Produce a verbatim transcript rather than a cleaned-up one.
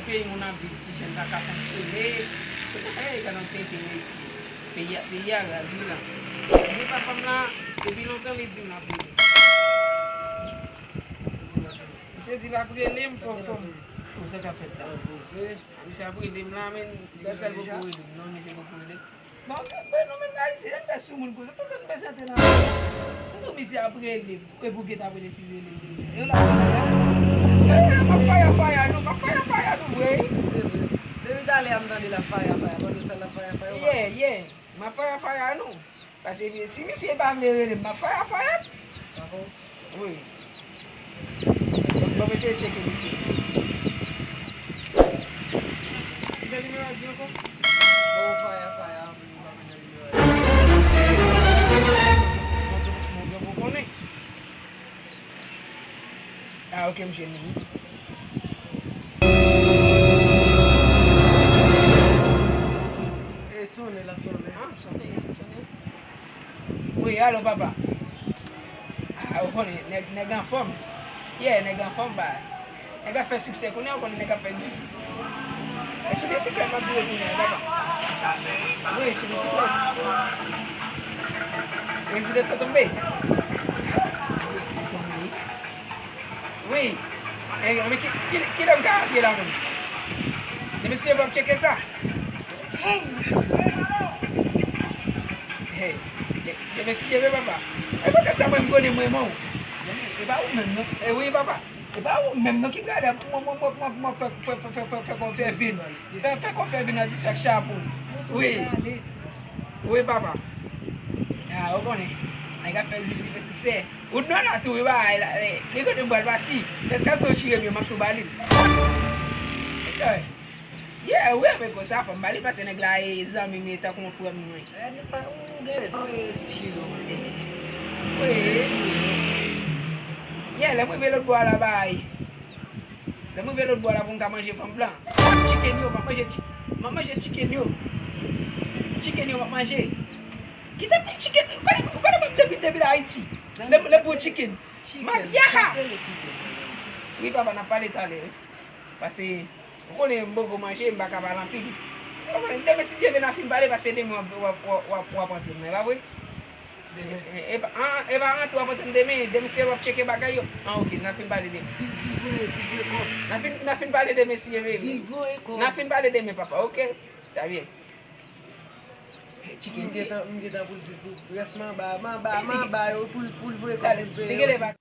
Peyi moun ap viv, ti jèn pa ka fonksyone. Hey, gade yon tenten mesye. Peyi a, peyi a raz, wi la. Li papa m la, depi lontan li di m l ap rele. Misye di l ap rele m, fò, fò m. Kòman sa k ap fèt la? Misye ap rele m la, men gad sa l poko rele m. Non, misye poko rele m. Bon, men, men nou menm Ayisyen, n fè sou moun konsa. Tout moun bezwen antre nan afè. Tout misye ap rele m. E pou ki t ap rele si l rele l deja? E la, e la, e la. Mesye, m ap faya faya nou, m ap faya faya nou vre. Depi talè a m tande l ap faya faya, pandan sa l ap faya faya, ou pa Yeah, yeah. M ap faya faya nou. Paske si misye pa vle rele m, m ap faya faya l. Wi. Bon, bon, mesye, tcheke misye. Ki jan nimewo a di ankò? Bon, faya, faya, pou nou pa konn nimewo a. Bon, bon, bon, bon, konnen. Ah, ok, m jwenn li. E sonnen, l ap sonnen. Ah, sonnen, sonnen. Wi, alo, papa. Ah, ou konnen, nèg, nèg anfòm. Yeah, nèg anfòm, ba. Nèg ap fè siksè kounye a, ou konnen nèg ap fè zizi. E sou bisiklèt m ap vire kounye a, papa. Wi, sou bisiklèt. Rezidans la tonbe. Tonbe. Wi. E, men ki, ki, kilè m ka antre la menm? Demen si yo p ap tcheke sa. Hey! Hey, de, demen si yo p ap. E poutèt sa mwen m konnen mwen renmen w. E pa ou menm non. E wi, papa. E pa ou menm non ki gade mwen, mwen, mwen, mwen, mwen fè, fè, fè, fè, fè, fè konfè vin. Fè, fè konfè vin nan di chak chapon. Wi. Wi, papa. Ah, ou konnen. Nèg ap fè zizi, fè siksè. Ou nan la tou, wi, bagay la. Eh, li kote m pral pati. Èske ap son chire m yo, m ap tou ba li l. Yes, sir. Yeah, wi, men konsa, fò m ba li, paske nèg la e zanmi m, li tankou yon frè m, wi. Eh, nou pa, ou gen rezon, e chire w. Wi. Yeah, lè m rive lòt bò a la, bay. Lè m rive lòt bò la pou m ka manje fanm blan. Chicken yo, m ap manje chi-, m ap manje chicken yo. Chicken yo, m ap manje. Kite pil chicken. Ou konnen, ou konnen mwen depi, depi la Ayiti. Lè, lè pou chicken. M ap, yaha! Wi, papa, n ap pale talè, wi. Paske, ou konnen m poko manje, m pa ka pale anpil. Ou konnen, demen si Dye vle n a fin pale, paske demen w ap, w ap, w ap, w ap, w ap antre m nan, e pa vre? E, e, e pa, an, e pa antre w ap antre m demen, demen si w ap tcheke bagay yo. An, ok, n a fin pale demen. Di, di vre, di vre kò. N a fin, n a fin pale demen si Dye vle. Di vre kò. N a fin pale demen, papa, ok? Ta byen. Chicken. M gentan, m gentan pou l di pou rès manba, manba, manba yo pou l, pou l voye kòb pou l peye yo.